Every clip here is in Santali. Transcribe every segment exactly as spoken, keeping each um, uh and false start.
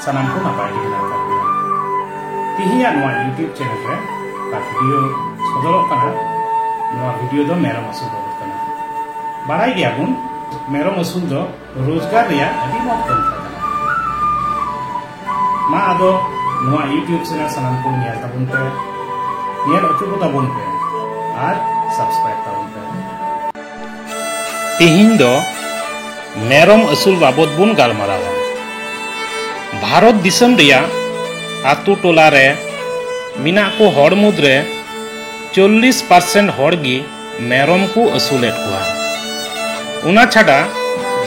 ᱥᱟᱱᱟᱢ ᱠᱚ ᱱᱟᱯᱟᱭ ᱜᱮ ᱢᱮᱱᱟᱜ ᱟᱠᱟᱫ ᱵᱚᱱᱟ᱾ ᱛᱤᱦᱤᱧᱟᱜ ᱱᱚᱣᱟ YouTube channel ᱨᱮ ᱚᱠᱟ video ᱥᱚᱫᱚᱨᱚᱜ ᱠᱟᱱᱟ, ᱱᱚᱣᱟ video ᱫᱚ ᱢᱮᱨᱚᱢ ᱟᱹᱥᱩᱞ ᱵᱟᱵᱚᱫ ᱠᱟᱱᱟ᱾ ᱵᱟᱲᱟᱭ ᱜᱮᱭᱟᱵᱚᱱ, ᱢᱮᱨᱚᱢ ᱟᱹᱥᱩᱞ ᱫᱚ ᱨᱳᱡᱽᱜᱟᱨ ᱨᱮᱭᱟᱜ ᱟᱹᱰᱤ ᱢᱚᱡᱽ ᱯᱚᱱᱛᱷᱟ ᱠᱟᱱᱟ᱾ ᱢᱟ ᱟᱫᱚ ᱱᱚᱣᱟ YouTube channel ᱥᱟᱱᱟᱢ ᱠᱚ ᱧᱮᱞ ᱛᱟᱵᱚᱱ ᱯᱮ, ᱧᱮᱞ ᱦᱚᱪᱚ ᱠᱚ ᱛᱟᱵᱚᱱ ᱯᱮ ᱟᱨ subscribe ᱛᱟᱵᱚᱱ ᱯᱮ᱾ ᱛᱤᱦᱤᱧ ᱫᱚ ᱢᱮᱨᱚᱢ ᱟᱹᱥᱩᱞ ᱵᱟᱵᱚᱫ ᱵᱚᱱ ᱜᱟᱞᱢᱟᱨᱟᱣᱟ᱾ ᱵᱷᱟᱨᱚᱛ ᱫᱤᱥᱚᱢ ᱨᱮᱭᱟᱜ ᱟᱛᱳ ᱴᱚᱞᱟ ᱨᱮ ᱢᱮᱱᱟᱜ ᱠᱚ ᱦᱚᱲ ᱢᱩᱫᱽᱨᱮ ᱪᱚᱞᱞᱤᱥ percent ᱦᱚᱲ ᱜᱮ ᱢᱮᱨᱚᱢ ᱠᱚ ᱟᱹᱥᱩᱞᱮᱫ ᱠᱚᱣᱟ᱾ ᱚᱱᱟ ᱪᱷᱟᱰᱟ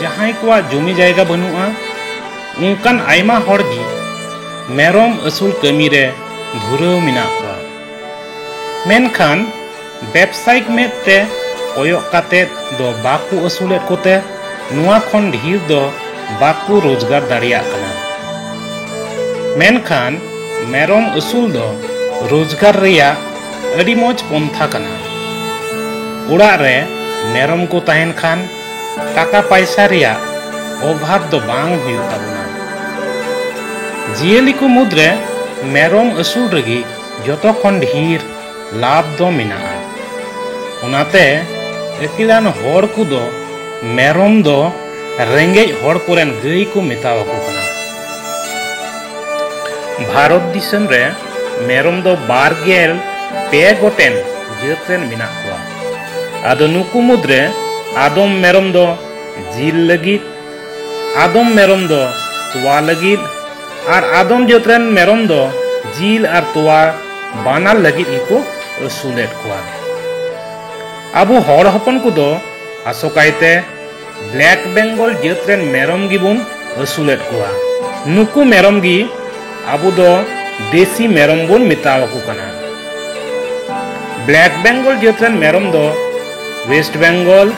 ᱡᱟᱦᱟᱸᱭ ᱠᱚᱣᱟᱜ ᱡᱚᱢᱤ ᱡᱟᱭᱜᱟ ᱵᱟᱹᱱᱩᱜᱼᱟ, ᱚᱱᱠᱟᱱ ᱟᱭᱢᱟ ᱦᱚᱲ ᱜᱮ ᱢᱮᱨᱚᱢ ᱟᱹᱥᱩᱞ ᱠᱟᱹᱢᱤ ᱨᱮ ᱫᱷᱩᱨᱟᱹᱣ ᱢᱮᱱᱟᱜ ᱠᱚᱣᱟ᱾ ᱢᱮᱱᱠᱷᱟᱱ ᱵᱮᱵᱽᱥᱟᱭᱤᱠ ᱢᱮᱫ ᱛᱮ ᱠᱚᱭᱚᱜ ᱠᱟᱛᱮ ᱫᱚ ᱵᱟᱠᱚ ᱟᱹᱥᱩᱞᱮᱫ ᱠᱚᱛᱮ ᱱᱚᱣᱟ ᱠᱷᱚᱱ ᱰᱷᱮᱨ ᱫᱚ ᱵᱟᱠᱚ ᱨᱳᱡᱽᱜᱟᱨ ᱫᱟᱲᱮᱭᱟᱜ ᱠᱟᱱᱟ᱾ ᱢᱮᱱᱠᱷᱟᱱ ᱢᱮᱨᱚᱢ ᱟᱹᱥᱩᱞ ᱫᱚ ᱨᱳᱡᱽᱜᱟᱨ ᱨᱮᱭᱟᱜ ᱟᱹᱰᱤ ᱢᱚᱡᱽ ᱯᱚᱱᱛᱷᱟ ᱠᱟᱱᱟ᱾ ᱚᱲᱟᱜ ᱨᱮ ᱢᱮᱨᱚᱢ ᱠᱚ ᱛᱟᱦᱮᱱ ᱠᱷᱟᱱ ᱴᱟᱠᱟ ᱯᱟᱭᱥᱟ ᱨᱮᱭᱟᱜ ᱚᱵᱷᱟᱵᱽ ᱫᱚ ᱵᱟᱝ ᱦᱩᱭᱩᱜ ᱛᱟᱵᱚᱱᱟ᱾ ᱡᱤᱭᱟᱹᱞᱤ ᱠᱚ ᱢᱩᱫᱽᱨᱮ ᱢᱮᱨᱚᱢ ᱟᱹᱥᱩᱞ ᱨᱮᱜᱮ ᱡᱚᱛᱚ ᱠᱷᱚᱱ ᱰᱷᱮᱨ ᱞᱟᱵᱷ ᱫᱚ ᱢᱮᱱᱟᱜᱼᱟ᱾ ᱚᱱᱟᱛᱮ ᱟᱹᱠᱤᱞᱟᱱ ᱦᱚᱲ ᱠᱚᱫᱚ ᱢᱮᱨᱚᱢ ᱫᱚ ᱨᱮᱸᱜᱮᱡ ᱦᱚᱲ ᱠᱚᱨᱮᱱ ᱜᱟᱹᱭ ᱠᱚ ᱢᱮᱛᱟᱣᱟᱠᱚ ᱠᱟᱱᱟ᱾ ᱵᱷᱟᱨᱚᱛ ᱫᱤᱥᱚᱢ ᱨᱮ ᱢᱮᱨᱚᱢ ᱫᱚ ᱵᱟᱨ ᱜᱮᱞ ᱯᱮ ᱜᱚᱴᱮᱱ ᱡᱟᱹᱛ ᱨᱮᱱ ᱢᱮᱱᱟᱜ ᱠᱚᱣᱟ᱾ ᱟᱫᱚ ᱱᱩᱠᱩ ᱢᱩᱫᱽᱨᱮ ᱟᱫᱚᱢ ᱢᱮᱨᱚᱢ ᱫᱚ ᱡᱤᱞ ᱞᱟᱹᱜᱤᱫ, ᱟᱫᱚᱢ ᱢᱮᱨᱚᱢ ᱫᱚ ᱛᱚᱣᱟ ᱞᱟᱹᱜᱤᱫ, ᱟᱨ ᱟᱫᱚᱢ ᱡᱟᱹᱛ ᱨᱮᱱ ᱢᱮᱨᱚᱢ ᱫᱚ ᱡᱤᱞ ᱟᱨ ᱛᱚᱣᱟ ᱵᱟᱱᱟᱨ ᱞᱟᱹᱜᱤᱫ ᱜᱮᱠᱚ ᱟᱹᱥᱩᱞᱮᱫ ᱠᱚᱣᱟ᱾ ᱟᱵᱚ ᱦᱚᱲ ᱦᱚᱯᱚᱱ ᱠᱚᱫᱚ ᱟᱥᱚᱠᱟᱭᱛᱮ ᱵᱞᱮᱠ ᱵᱮᱝᱜᱚᱞ ᱡᱟᱹᱛ ᱨᱮᱱ ᱢᱮᱨᱚᱢ ᱜᱮᱵᱚᱱ ᱟᱹᱥᱩᱞᱮᱫ ᱠᱚᱣᱟ᱾ ᱱᱩᱠᱩ ᱢᱮᱨᱚᱢ ᱜᱮ ᱟᱵᱚ ᱫᱚ ᱫᱮᱥᱤ ᱢᱮᱨᱚᱢ ᱵᱚᱱ ᱢᱮᱛᱟᱣᱟᱠᱚ ᱠᱟᱱᱟ᱾ ᱵᱞᱮᱠ ᱵᱮᱝᱜᱚᱞ ᱡᱟᱹᱛ ᱨᱮᱱ ᱢᱮᱨᱚᱢ ᱫᱚ ᱳᱭᱮᱥᱴ ᱵᱮᱝᱜᱚᱞ,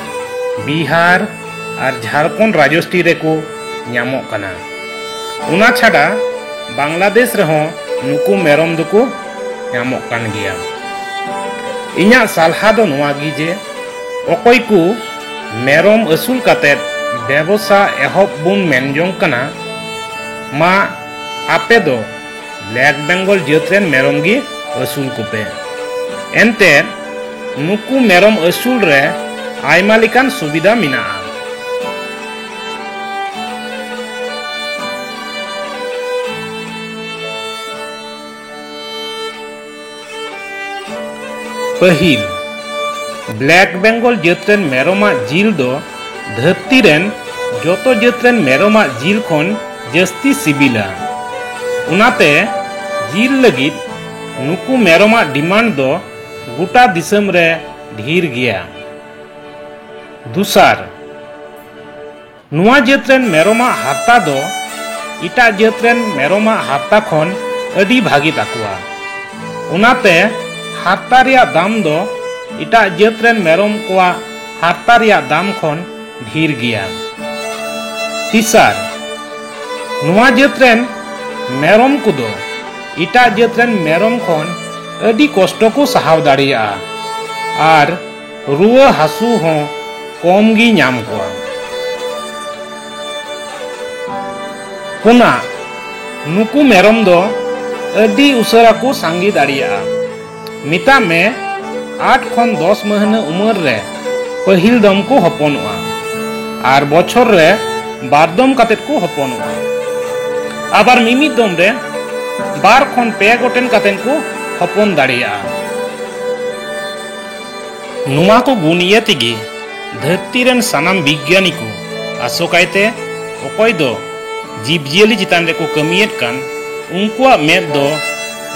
ᱵᱤᱦᱟᱨ ᱟᱨ ᱡᱷᱟᱲᱠᱷᱚᱸᱰ ᱨᱟᱡᱽᱡᱚᱥᱴᱤ ᱨᱮᱠᱚ ᱧᱟᱢᱚᱜ ᱠᱟᱱᱟ᱾ ᱚᱱᱟ ᱪᱷᱟᱰᱟ ᱵᱟᱝᱞᱟᱫᱮᱥ ᱨᱮᱦᱚᱸ ᱱᱩᱠᱩ ᱢᱮᱨᱚᱢ ᱫᱚᱠᱚ ᱧᱟᱢᱚᱜ ᱠᱟᱱ ᱜᱮᱭᱟ᱾ ᱤᱧᱟᱹᱜ ᱥᱟᱞᱦᱟ ᱫᱚ ᱱᱚᱣᱟ ᱜᱮ ᱡᱮ ᱚᱠᱚᱭ ᱠᱚ ᱢᱮᱨᱚᱢ ᱟᱹᱥᱩᱞ ᱠᱟᱛᱮᱫ ᱵᱮᱵᱚᱥᱟ ᱮᱦᱚᱵ ᱵᱚᱱ ᱢᱮᱱ ᱡᱚᱝ ᱠᱟᱱᱟ, ᱢᱟ, ᱟᱯᱮ ᱫᱚ ᱵᱞᱮᱠ ᱵᱮᱝᱜᱚᱞ ᱡᱟᱹᱛ ᱨᱮᱱ ᱢᱮᱨᱚᱢ ᱜᱮ ᱟᱹᱥᱩᱞ ᱠᱚᱯᱮ᱾ ᱮᱱᱛᱮ, ᱱᱩᱠᱩ ᱢᱮᱨᱚᱢ ᱟᱹᱥᱩᱞ ᱨᱮ ᱟᱭᱢᱟ ᱞᱮᱠᱟᱱ ᱥᱩᱵᱤᱫᱷᱟ ᱢᱮᱱᱟᱜᱼᱟ᱾ ᱯᱟᱹᱦᱤᱞ, ᱵᱞᱮᱠ ᱵᱮᱝᱜᱚᱞ ᱡᱟᱹᱛ ᱨᱮᱱ ᱢᱮᱨᱚᱢᱟᱜ ᱡᱤᱞ ᱫᱚ ᱫᱷᱟᱹᱨᱛᱤ ᱨᱮᱱ ᱡᱚᱛᱚ ᱡᱟᱹᱛ ᱨᱮᱱ ᱢᱮᱨᱚᱢᱟᱜ ᱡᱤᱞ ᱠᱷᱚᱱ ᱡᱟᱹᱥᱛᱤ ᱥᱤᱵᱤᱞᱟ᱾ ᱚᱱᱟᱛᱮ ᱡᱤᱞ ᱞᱟᱹᱜᱤᱫ ᱱᱩᱠᱩ ᱢᱮᱨᱚᱢᱟᱜ ᱰᱤᱢᱟᱱᱰ ᱫᱚ ᱜᱚᱴᱟ ᱫᱤᱥᱚᱢ ᱨᱮ ᱰᱷᱮᱨ ᱜᱮᱭᱟ᱾ ᱫᱚᱥᱟᱨ, ᱱᱚᱣᱟ ᱡᱟᱹᱛ ᱨᱮᱱ ᱢᱮᱨᱚᱢᱟᱜ ᱦᱟᱨᱛᱟ ᱫᱚ ᱮᱴᱟᱜ ᱡᱟᱹᱛ ᱨᱮᱱ ᱢᱮᱨᱚᱢᱟᱜ ᱦᱟᱨᱛᱟ ᱠᱷᱚᱱ ᱟᱹᱰᱤ ᱵᱷᱟᱜᱮ ᱛᱟᱠᱚᱣᱟ᱾ ᱚᱱᱟᱛᱮ ᱦᱟᱨᱛᱟ ᱨᱮᱭᱟᱜ ᱫᱟᱢ ᱫᱚ ᱮᱴᱟᱜ ᱡᱟᱹᱛ ᱨᱮᱱ ᱢᱮᱨᱚᱢ ᱠᱚᱣᱟᱜ ᱦᱟᱨᱛᱟ ᱨᱮᱭᱟᱜ ᱫᱟᱢ ᱠᱷᱚᱱ ᱰᱷᱮᱨ ᱜᱮᱭᱟ᱾ ᱛᱮᱥᱟᱨ, ᱱᱚᱣᱟ ᱡᱟᱹᱛ ᱨᱮᱱ ᱢᱮᱨᱚᱢ ᱠᱚᱫᱚ ᱮᱴᱟᱜ ᱡᱟᱹᱛ ᱨᱮᱱ ᱢᱮᱨᱚᱢ ᱠᱷᱚᱱ ᱟᱹᱰᱤ ᱠᱚᱥᱴᱚ ᱠᱚ ᱥᱟᱦᱟᱣ ᱫᱟᱲᱮᱭᱟᱜᱼᱟ ᱟᱨ ᱨᱩᱣᱟᱹ ᱦᱟᱹᱥᱩ ᱦᱚᱸ ᱠᱚᱢ ᱜᱮ ᱧᱟᱢ ᱠᱚᱣᱟ᱾ ᱯᱩᱱᱟᱜ, ᱱᱩᱠᱩ ᱢᱮᱨᱚᱢ ᱫᱚ ᱟᱹᱰᱤ ᱩᱥᱟᱹᱨᱟ ᱠᱚ ᱥᱟᱸᱜᱮ ᱫᱟᱲᱮᱭᱟᱜᱼᱟ᱾ ᱢᱮᱛᱟᱜ ᱢᱮ, ᱟᱴ ᱠᱷᱚᱱ ᱫᱚᱥ ᱢᱟᱹᱦᱱᱟᱹ ᱩᱢᱮᱨ ᱨᱮ ᱯᱟᱹᱦᱤᱞ ᱫᱚᱢ ᱠᱚ ᱦᱚᱯᱚᱱᱚᱜᱼᱟ ᱟᱨ ᱵᱚᱪᱷᱚᱨ ᱨᱮ ᱵᱟᱨ ᱫᱚᱢ ᱠᱟᱛᱮᱫ ᱠᱚ ᱦᱚᱯᱚᱱᱚᱜᱼᱟ᱾ ᱟᱵᱟᱨ ᱢᱤᱢᱤᱫ ᱫᱚᱢ ᱨᱮ ᱵᱟᱨ ᱠᱷᱚᱱ ᱯᱮ ᱜᱚᱴᱮᱱ ᱠᱟᱛᱮᱫ ᱠᱚ ᱦᱚᱯᱚᱱ ᱫᱟᱲᱮᱭᱟᱜᱼᱟ᱾ ᱱᱚᱣᱟ ᱠᱚ ᱜᱩᱱ ᱤᱭᱟᱹ ᱛᱮᱜᱮ ᱫᱷᱟᱹᱨᱛᱤ ᱨᱮᱱ ᱥᱟᱱᱟᱢ ᱵᱤᱜᱽᱜᱟᱱᱤ ᱠᱚ, ᱟᱥᱚᱠᱟᱭᱛᱮ ᱚᱠᱚᱭ ᱫᱚ ᱡᱤᱵᱽᱼᱡᱤᱭᱟᱹᱞᱤ ᱪᱮᱛᱟᱱ ᱨᱮᱠᱚ ᱠᱟᱹᱢᱤᱭᱮᱫ ᱠᱟᱱ, ᱩᱱᱠᱩᱣᱟᱜ ᱢᱮᱫ ᱫᱚ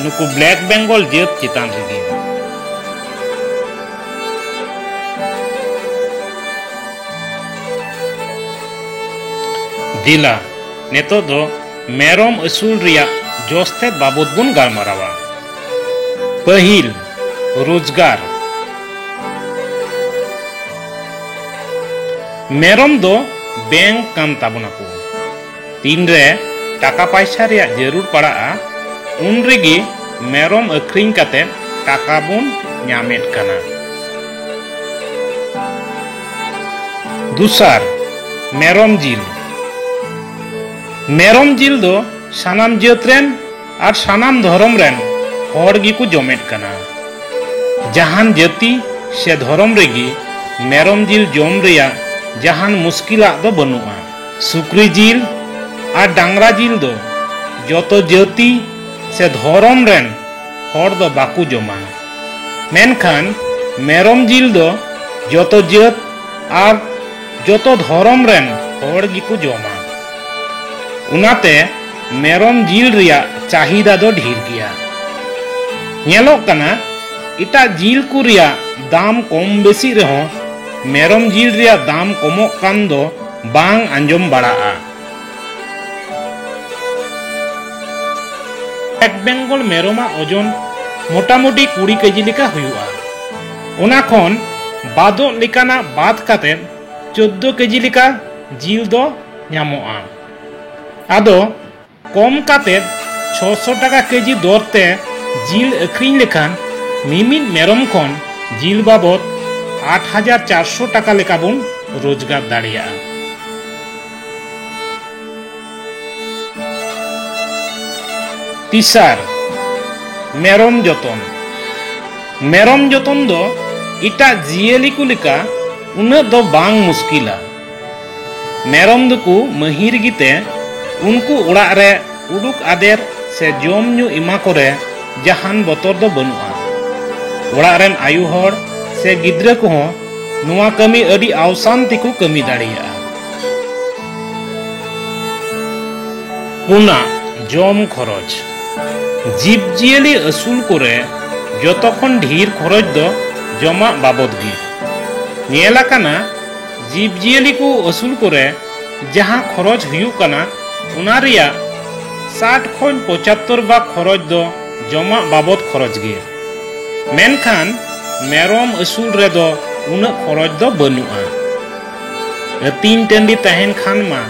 ᱱᱩᱠᱩ ᱵᱞᱮᱠ ᱵᱮᱝᱜᱚᱞ ᱡᱟᱹᱛ ᱪᱮᱛᱟᱱ ᱨᱮᱜᱮ᱾ ᱫᱮᱞᱟ, ᱱᱤᱛᱚᱜ ᱫᱚ ᱢᱮᱨᱚᱢ ᱟᱹᱥᱩᱞ ᱨᱮᱭᱟᱜ ᱡᱚᱥ ᱛᱮᱫ ᱵᱟᱵᱚᱫ ᱵᱚᱱ ᱜᱟᱞᱢᱟᱨᱟᱣᱟ᱾ ᱯᱟᱹᱦᱤᱞ, ᱨᱳᱡᱽᱜᱟᱨ᱾ ᱢᱮᱨᱚᱢ ᱫᱚ ᱵᱮᱝᱠ ᱠᱟᱱ ᱛᱟᱵᱚᱱᱟᱠᱚ᱾ ᱛᱤᱱᱨᱮ ᱴᱟᱠᱟ ᱯᱟᱭᱥᱟ ᱨᱮᱭᱟᱜ ᱡᱟᱹᱨᱩᱲ ᱯᱟᱲᱟᱜᱼᱟ, ᱩᱱ ᱨᱮᱜᱮ ᱢᱮᱨᱚᱢ ᱟᱹᱠᱷᱨᱤᱧ ᱠᱟᱛᱮ ᱴᱟᱠᱟ ᱵᱚᱱ ᱧᱟᱢᱮᱫ ᱠᱟᱱᱟ᱾ ᱫᱚᱥᱟᱨ, ᱢᱮᱨᱚᱢ ᱡᱤᱞ᱾ ᱢᱮᱨᱚᱢ ᱡᱤᱞ ᱫᱚ ᱥᱟᱱᱟᱢ ᱡᱟᱹᱛ ᱨᱮᱱ ᱟᱨ ᱥᱟᱱᱟᱢ ᱫᱷᱚᱨᱚᱢ ᱨᱮᱱ ᱦᱚᱲ ᱜᱮᱠᱚ ᱡᱚᱢᱮᱫ ᱠᱟᱱᱟ᱾ ᱡᱟᱦᱟᱱ ᱡᱟᱹᱛᱤ ᱥᱮ ᱫᱷᱚᱨᱚᱢ ᱨᱮᱜᱮ ᱢᱮᱨᱚᱢ ᱡᱤᱞ ᱡᱚᱢ ᱨᱮᱭᱟᱜ ᱡᱟᱦᱟᱱ ᱢᱩᱥᱠᱤᱞᱟᱜ ᱫᱚ ᱵᱟᱹᱱᱩᱜᱼᱟ᱾ ᱥᱩᱠᱨᱤ ᱡᱤᱞ ᱟᱨ ᱰᱟᱝᱨᱟ ᱡᱤᱞ ᱫᱚ ᱡᱚᱛᱚ ᱡᱟᱹᱛᱤ ᱥᱮ ᱫᱷᱚᱨᱚᱢ ᱨᱮᱱ ᱦᱚᱲ ᱫᱚ ᱵᱟᱠᱚ ᱡᱚᱢᱟ, ᱢᱮᱱᱠᱷᱟᱱ ᱢᱮᱨᱚᱢ ᱡᱤᱞ ᱫᱚ ᱡᱚᱛᱚ ᱡᱟᱹᱛ ᱟᱨ ᱡᱚᱛᱚ ᱫᱷᱚᱨᱚᱢ ᱨᱮᱱ ᱦᱚᱲ ᱜᱮᱠᱚ ᱡᱚᱢᱟ᱾ ᱚᱱᱟᱛᱮ ᱢᱮᱨᱚᱢ ᱡᱤᱞ ᱨᱮᱭᱟᱜ ᱪᱟᱦᱤᱫᱟ ᱫᱚ ᱰᱷᱮᱨ ᱜᱮᱭᱟ᱾ ᱧᱮᱞᱚᱜ ᱠᱟᱱᱟ, ᱮᱴᱟᱜ ᱡᱤᱞ ᱠᱚ ᱨᱮᱭᱟᱜ ᱫᱟᱢ ᱠᱚᱢ ᱵᱮᱥᱤᱜ ᱨᱮᱦᱚᱸ, ᱢᱮᱨᱚᱢ ᱡᱤᱞ ᱨᱮᱭᱟᱜ ᱫᱟᱢ ᱠᱚᱢᱚᱜ ᱠᱟᱱ ᱫᱚ ᱵᱟᱝ ᱟᱸᱡᱚᱢ ᱵᱟᱲᱟᱜᱼᱟ᱾ ᱵᱞᱮᱠ ᱵᱮᱝᱜᱚᱞ ᱢᱮᱨᱚᱢᱟᱜ ᱳᱡᱚᱱ ᱢᱚᱴᱟᱢᱩᱴᱤ ᱠᱩᱲᱤ ᱠᱮᱡᱤ ᱞᱮᱠᱟ ᱦᱩᱭᱩᱜᱼᱟ᱾ ᱚᱱᱟ ᱠᱷᱚᱱ ᱵᱟᱫᱚᱜ ᱞᱮᱠᱟᱱᱟᱜ ᱵᱟᱫ ᱠᱟᱛᱮ ᱪᱳᱫᱽᱫᱳ ᱠᱮᱡᱤ ᱞᱮᱠᱟ ᱡᱤᱞ ᱫᱚ ᱧᱟᱢᱚᱜᱼᱟ᱾ ᱟᱫᱚ ᱠᱚᱢ ᱠᱟᱛᱮ ᱪᱷᱚᱥᱚ ᱴᱟᱠᱟ ᱠᱮᱡᱤ ᱫᱚᱨ ᱛᱮ ᱡᱤᱞ ᱟᱹᱠᱷᱨᱤᱧ ᱞᱮᱠᱷᱟᱱ ᱢᱤᱢᱤᱫ ᱢᱮᱨᱚᱢ ᱠᱷᱚᱱ ᱡᱤᱞ ᱵᱟᱵᱚᱫ ᱟᱴ ᱦᱟᱡᱟᱨ ᱪᱟᱨᱥᱚ ᱴᱟᱠᱟ ᱞᱮᱠᱟ ᱵᱚᱱ ᱨᱳᱡᱽᱜᱟᱨ ᱫᱟᱲᱮᱭᱟᱜᱼᱟ᱾ ᱛᱮᱥᱟᱨ, ᱢᱮᱨᱚᱢ ᱡᱚᱛᱚᱱ᱾ ᱢᱮᱨᱚᱢ ᱡᱚᱛᱚᱱ ᱫᱚ ᱮᱴᱟᱜ ᱡᱤᱭᱟᱹᱞᱤ ᱠᱚ ᱞᱮᱠᱟ ᱩᱱᱟᱹᱜ ᱫᱚ ᱵᱟᱝ ᱢᱩᱥᱠᱤᱞᱟ᱾ ᱢᱮᱨᱚᱢ ᱫᱚᱠᱚ ᱢᱟᱹᱦᱤᱨ ᱜᱮᱛᱮ ᱩᱱᱠᱩ ᱚᱲᱟᱜ ᱨᱮ ᱩᱰᱩᱠ ᱟᱫᱮᱨ ᱥᱮ ᱡᱚᱢ ᱧᱩ ᱮᱢᱟ ᱠᱚᱨᱮ ᱡᱟᱦᱟᱱ ᱵᱚᱛᱚᱨ ᱫᱚ ᱵᱟᱹᱱᱩᱜᱼᱟ᱾ ᱚᱲᱟᱜ ᱨᱮᱱ ᱟᱭᱳ ᱦᱚᱲ ᱥᱮ ᱜᱤᱫᱽᱨᱟᱹ ᱠᱚᱦᱚᱸ ᱱᱚᱣᱟ ᱠᱟᱹᱢᱤ ᱟᱹᱰᱤ ᱟᱣᱥᱟᱱ ᱛᱮᱠᱚ ᱠᱟᱹᱢᱤ ᱫᱟᱲᱮᱭᱟᱜᱼᱟ᱾ ᱯᱩᱱᱟᱜ, ᱡᱚᱢ ᱠᱷᱚᱨᱚᱪ᱾ ᱡᱤᱵᱽᱡᱤᱭᱟᱹᱞᱤ ᱟᱹᱥᱩᱞ ᱠᱚᱨᱮ ᱡᱚᱛᱚ ᱠᱷᱚᱱ ᱰᱷᱮᱨ ᱠᱷᱚᱨᱚᱪ ᱫᱚ ᱡᱚᱢᱟᱜ ᱵᱟᱵᱚᱫ ᱜᱮ᱾ ᱧᱮᱞ ᱟᱠᱟᱱᱟ, ᱡᱤᱵᱽᱡᱤᱭᱟᱹᱞᱤ ᱠᱚ ᱟᱹᱥᱩᱞ ᱠᱚᱨᱮ ᱡᱟᱦᱟᱸ ᱠᱷᱚᱨᱚᱪ ᱦᱩᱭᱩᱜ ᱠᱟᱱᱟ, ᱚᱱᱟ ᱨᱮᱭᱟᱜ ᱥᱟᱴ ᱠᱷᱚᱱ ᱯᱚᱸᱪᱟᱛᱛᱳᱨ ᱵᱷᱟᱜᱽ ᱠᱷᱚᱨᱚᱪ ᱫᱚ ᱡᱚᱢᱟᱜ ᱵᱟᱵᱚᱫ ᱠᱷᱚᱨᱚᱪ ᱜᱮ᱾ ᱢᱮᱱᱠᱷᱟᱱ ᱢᱮᱨᱚᱢ ᱟᱹᱥᱩᱞ ᱨᱮᱫᱚ ᱩᱱᱟᱹᱜ ᱠᱷᱚᱨᱚᱪ ᱫᱚ ᱵᱟᱹᱱᱩᱜᱼᱟ᱾ ᱟᱹᱛᱤᱧ ᱴᱟᱺᱰᱤ ᱛᱟᱦᱮᱱ ᱠᱷᱟᱱ ᱢᱟ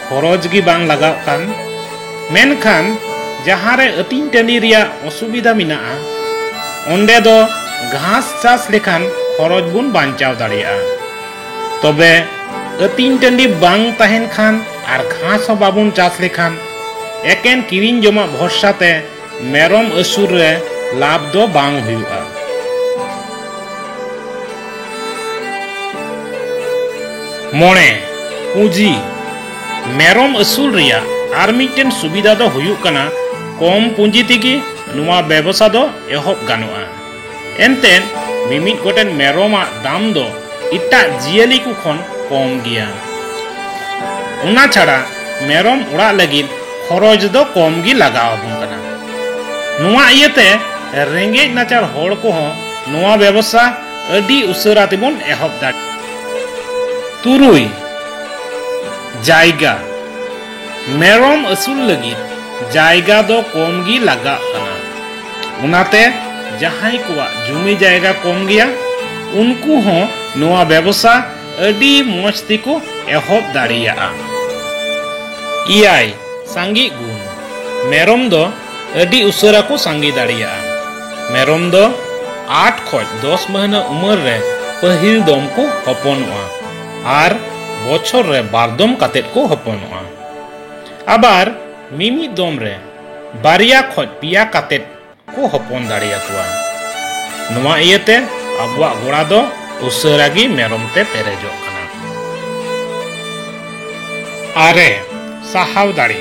ᱠᱷᱚᱨᱚᱪ ᱜᱮ ᱵᱟᱝ ᱞᱟᱜᱟᱜ ᱠᱟᱱ᱾ ᱢᱮᱱᱠᱷᱟᱱ ᱡᱟᱦᱟᱸ ᱨᱮ ᱟᱹᱛᱤᱧ ᱴᱟᱺᱰᱤ ᱨᱮᱭᱟᱜ ᱚᱥᱩᱵᱤᱫᱷᱟ ᱢᱮᱱᱟᱜᱼᱟ, ᱚᱸᱰᱮ ᱫᱚ ᱜᱷᱟᱥ ᱪᱟᱥ ᱞᱮᱠᱷᱟᱱ ᱠᱷᱚᱨᱚᱪ ᱵᱚᱱ ᱵᱟᱧᱪᱟᱣ ᱫᱟᱲᱮᱭᱟᱜᱼᱟ᱾ ᱛᱚᱵᱮ ᱟᱹᱛᱤᱧ ᱴᱟᱺᱰᱤ ᱵᱟᱝ ᱛᱟᱦᱮᱱ ᱠᱷᱟᱱ ᱟᱨ ᱜᱷᱟᱥ ᱦᱚᱸ ᱵᱟᱵᱚᱱ ᱪᱟᱥ ᱞᱮᱠᱷᱟᱱ ᱮᱠᱮᱱ ᱠᱤᱨᱤᱧ ᱡᱚᱢᱟᱜ ᱵᱷᱚᱨᱥᱟ ᱛᱮ ᱢᱮᱨᱚᱢ ᱟᱹᱥᱩᱞ ᱨᱮ ᱞᱟᱵᱷ ᱫᱚ ᱵᱟᱝ ᱦᱩᱭᱩᱜᱼᱟ᱾ ᱢᱚᱬᱮ, ᱯᱩᱸᱡᱤ᱾ ᱢᱮᱨᱚᱢ ᱟᱹᱥᱩᱞ ᱨᱮᱭᱟᱜ ᱟᱨ ᱢᱤᱫᱴᱮᱱ ᱥᱩᱵᱤᱫᱷᱟ ᱫᱚ ᱦᱩᱭᱩᱜ ᱠᱟᱱᱟ ᱠᱚᱢ ᱯᱩᱸᱡᱤ ᱛᱮᱜᱮ ᱱᱚᱣᱟ ᱵᱮᱵᱚᱥᱟ ᱫᱚ ᱮᱦᱚᱵ ᱜᱟᱱᱚᱜᱼᱟ᱾ ᱮᱱᱛᱮᱫ ᱢᱤᱢᱤᱫ ᱜᱚᱴᱮᱱ ᱢᱮᱨᱚᱢᱟᱜ ᱫᱟᱢ ᱫᱚ ᱮᱴᱟᱜ ᱡᱤᱭᱟᱹᱞᱤ ᱠᱚ ᱠᱷᱚᱱ ᱠᱚᱢ ᱜᱮᱭᱟ᱾ ᱚᱱᱟ ᱪᱷᱟᱲᱟ ᱢᱮᱨᱚᱢ ᱚᱲᱟᱜ ᱞᱟᱹᱜᱤᱫ ᱠᱷᱚᱨᱚᱪ ᱫᱚ ᱠᱚᱢ ᱜᱮ ᱞᱟᱜᱟᱣ ᱟᱵᱚᱱ ᱠᱟᱱᱟ᱾ ᱱᱚᱣᱟ ᱤᱭᱟᱹᱛᱮ ᱨᱮᱸᱜᱮᱡ ᱱᱟᱪᱟᱨ ᱦᱚᱲ ᱠᱚᱦᱚᱸ ᱱᱚᱣᱟ ᱵᱮᱵᱚᱥᱟ ᱟᱹᱰᱤ ᱩᱥᱟᱹᱨᱟ ᱛᱮᱵᱚᱱ ᱮᱦᱚᱵ ᱫᱟᱲᱮᱭᱟᱜᱼᱟ᱾ ᱛᱩᱨᱩᱭ, ᱡᱟᱭᱜᱟ᱾ ᱢᱮᱨᱚᱢ ᱟᱹᱥᱩᱞ ᱞᱟᱹᱜᱤᱫ ᱡᱟᱭᱜᱟ ᱫᱚ ᱠᱚᱢ ᱜᱮ ᱞᱟᱜᱟᱜ ᱠᱟᱱᱟ᱾ ᱚᱱᱟᱛᱮ ᱡᱟᱦᱟᱸᱭ ᱠᱚᱣᱟᱜ ᱡᱩᱢᱤ ᱡᱟᱭᱜᱟ ᱠᱚᱢ ᱜᱮᱭᱟ, ᱩᱱᱠᱩ ᱦᱚᱸ ᱱᱚᱣᱟ ᱵᱮᱵᱚᱥᱟ ᱟᱹᱰᱤ ᱢᱚᱡᱽ ᱛᱮᱠᱚ ᱮᱦᱚᱵ ᱫᱟᱲᱮᱭᱟᱜᱼᱟ᱾ ᱮᱭᱟᱭ, ᱥᱟᱸᱜᱮ ᱜᱩᱱ᱾ ᱢᱮᱨᱚᱢ ᱫᱚ ᱟᱹᱰᱤ ᱩᱥᱟᱹᱨᱟ ᱠᱚ ᱥᱟᱸᱜᱮ ᱫᱟᱲᱮᱭᱟᱜᱼᱟ᱾ ᱢᱮᱨᱚᱢ ᱫᱚ ᱟᱴ ᱠᱷᱚᱱ ᱫᱚᱥ ᱢᱟᱹᱦᱱᱟᱹ ᱩᱢᱮᱨ ᱨᱮ ᱯᱟᱹᱦᱤᱞ ᱫᱚᱢ ᱠᱚ ᱦᱚᱯᱚᱱᱚᱜᱼᱟ ᱟᱨ ᱵᱚᱪᱷᱚᱨ ᱨᱮ ᱵᱟᱨ ᱫᱚᱢ ᱠᱟᱛᱮᱫ ᱠᱚ ᱦᱚᱯᱚᱱᱚᱜᱼᱟ᱾ ᱟᱵᱟᱨ ᱢᱤᱢᱤᱫ ᱫᱚᱢ ᱨᱮ ᱵᱟᱨᱭᱟ ᱠᱷᱚᱱ ᱯᱮᱭᱟ ᱠᱟᱛᱮᱫ ᱠᱚ ᱦᱚᱯᱚᱱ ᱫᱟᱲᱮᱭᱟᱠᱚᱣᱟ᱾ ᱱᱚᱣᱟ ᱤᱭᱟᱹᱛᱮ ᱟᱵᱚᱣᱟᱜ ᱜᱚᱲᱟ ᱫᱚ ᱩᱥᱟᱹᱨᱟ ᱜᱮ ᱢᱮᱨᱚᱢ ᱛᱮ ᱯᱮᱨᱮᱡᱚᱜ ᱠᱟᱱᱟ᱾ ᱟᱨᱮ, ᱥᱟᱦᱟᱣ ᱫᱟᱲᱮ᱾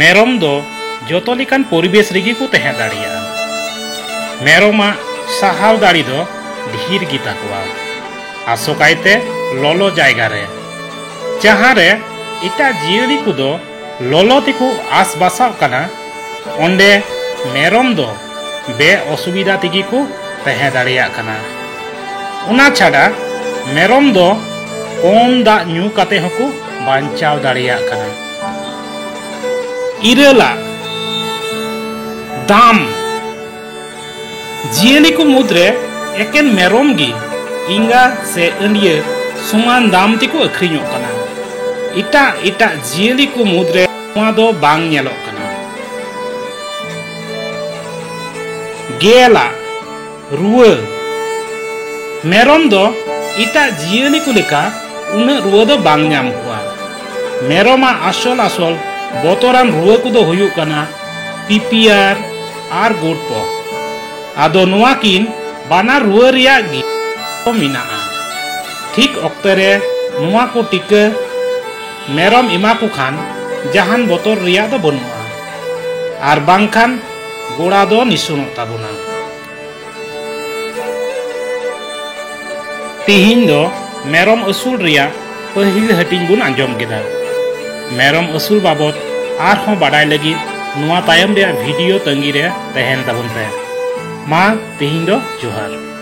ᱢᱮᱨᱚᱢ ᱫᱚ ᱡᱚᱛᱚ ᱞᱮᱠᱟᱱ ᱯᱚᱨᱤᱵᱮᱥ ᱨᱮᱜᱮ ᱠᱚ ᱛᱟᱦᱮᱸ ᱫᱟᱲᱮᱭᱟᱜᱼᱟ᱾ ᱢᱮᱨᱚᱢᱟᱜ ᱥᱟᱦᱟᱣ ᱫᱟᱲᱮ ᱫᱚ ᱰᱷᱮᱨ ᱜᱮ ᱛᱟᱠᱚᱣᱟ, ᱟᱥᱚᱠᱟᱭᱛᱮ ᱞᱚᱞᱚ ᱡᱟᱭᱜᱟ ᱨᱮ, ᱡᱟᱦᱟᱸ ᱨᱮ ᱮᱴᱟᱜ ᱡᱤᱭᱟᱹᱞᱤ ᱠᱚᱫᱚ ᱞᱚᱞᱚ ᱛᱮᱠᱚ ᱟᱥᱵᱟᱥᱟᱜ ᱠᱟᱱᱟ, ᱚᱸᱰᱮ ᱢᱮᱨᱚᱢ ᱫᱚ ᱵᱮᱼᱚᱥᱩᱵᱤᱫᱷᱟ ᱛᱮᱜᱮ ᱠᱚ ᱛᱟᱦᱮᱸ ᱫᱟᱲᱮᱭᱟᱜ ᱠᱟᱱᱟ᱾ ᱚᱱᱟ ᱪᱷᱟᱰᱟ ᱢᱮᱨᱚᱢ ᱫᱚ ᱠᱚᱢ ᱫᱟᱜ ᱧᱩ ᱠᱟᱛᱮ ᱦᱚᱸᱠᱚ ᱵᱟᱧᱪᱟᱣ ᱫᱟᱲᱮᱭᱟᱜ ᱠᱟᱱᱟ᱾ ᱤᱨᱟᱹᱞᱟᱜ, ᱫᱟᱢ᱾ ᱡᱤᱭᱟᱹᱞᱤ ᱠᱚ ᱢᱩᱫᱽᱨᱮ ᱮᱠᱮᱱ ᱢᱮᱨᱚᱢ ᱜᱮ ᱮᱸᱜᱟ ᱥᱮ ᱟᱹᱸᱰᱭᱟᱹ ᱥᱚᱢᱟᱱ ᱫᱟᱢ ᱛᱮᱠᱚ ᱟᱹᱠᱷᱨᱤᱧᱚᱜ ᱠᱟᱱᱟ᱾ ᱮᱴᱟᱜ ᱮᱴᱟᱜ ᱡᱤᱭᱟᱹᱞᱤ ᱠᱚ ᱢᱩᱫᱽᱨᱮ ᱱᱚᱣᱟ ᱫᱚ ᱵᱟᱝ ᱧᱮᱞᱚᱜ ᱠᱟᱱᱟ᱾ ᱜᱮᱞᱟᱜ, ᱨᱩᱣᱟᱹ᱾ ᱢᱮᱨᱚᱢ ᱫᱚ ᱮᱴᱟᱜ ᱡᱤᱭᱟᱹᱞᱤ ᱠᱚ ᱞᱮᱠᱟ ᱩᱱᱟᱹᱜ ᱨᱩᱣᱟᱹ ᱫᱚ ᱵᱟᱝ ᱧᱟᱢ ᱠᱚᱣᱟ᱾ ᱢᱮᱨᱚᱢᱟᱜ ᱟᱥᱚᱞ ᱟᱥᱚᱞ ᱵᱚᱛᱚᱨᱟᱱ ᱨᱩᱣᱟᱹ ᱠᱚᱫᱚ ᱦᱩᱭᱩᱜ ᱠᱟᱱᱟ ᱯᱤᱯᱤᱟᱨ ᱟᱨ ᱜᱩᱰ ᱯᱚᱠᱥ᱾ ᱟᱫᱚ ᱱᱚᱣᱟ ᱠᱤᱱ ᱵᱟᱱᱟᱨ ᱨᱩᱣᱟᱹ ᱨᱮᱭᱟᱜ ᱜᱮ ᱢᱮᱱᱟᱜᱼᱟ᱾ ᱴᱷᱤᱠ ᱚᱠᱛᱮ ᱨᱮ ᱱᱚᱣᱟ ᱠᱚ ᱴᱤᱠᱟᱹ ᱢᱮᱨᱚᱢ ᱮᱢᱟ ᱠᱚ ᱠᱷᱟᱱ ᱡᱟᱦᱟᱱ ᱵᱚᱛᱚᱨ ᱨᱮᱭᱟᱜ ᱫᱚ ᱵᱟᱹᱱᱩᱜᱼᱟ, ᱟᱨ ᱵᱟᱝᱠᱷᱟᱱ ᱜᱚᱲᱟ ᱫᱚ ᱱᱤᱥᱩᱱᱚᱜ ᱛᱟᱵᱚᱱᱟ᱾ ᱛᱤᱦᱤᱧ ᱫᱚ ᱢᱮᱨᱚᱢ ᱟᱹᱥᱩᱞ ᱨᱮᱭᱟᱜ ᱯᱟᱹᱦᱤᱞ ᱦᱟᱹᱴᱤᱧ ᱵᱚᱱ ᱟᱸᱡᱚᱢ ᱠᱮᱫᱟ᱾ ᱢᱮᱨᱚᱢ ᱟᱹᱥᱩᱞ ᱵᱟᱵᱚᱛ ᱟᱨᱦᱚᱸ ᱵᱟᱰᱟᱭ ᱞᱟᱹᱜᱤᱫ ᱱᱚᱣᱟ ᱛᱟᱭᱚᱢ ᱨᱮᱭᱟᱜ ᱵᱷᱤᱰᱤᱭᱳ ᱛᱟᱺᱜᱤ ᱨᱮ ᱛᱟᱦᱮᱱ ᱛᱟᱵᱚᱱ ᱯᱮ᱾ ᱢᱟ ᱛᱤᱦᱤᱧ ᱫᱚ ᱡᱚᱦᱟᱨ᱾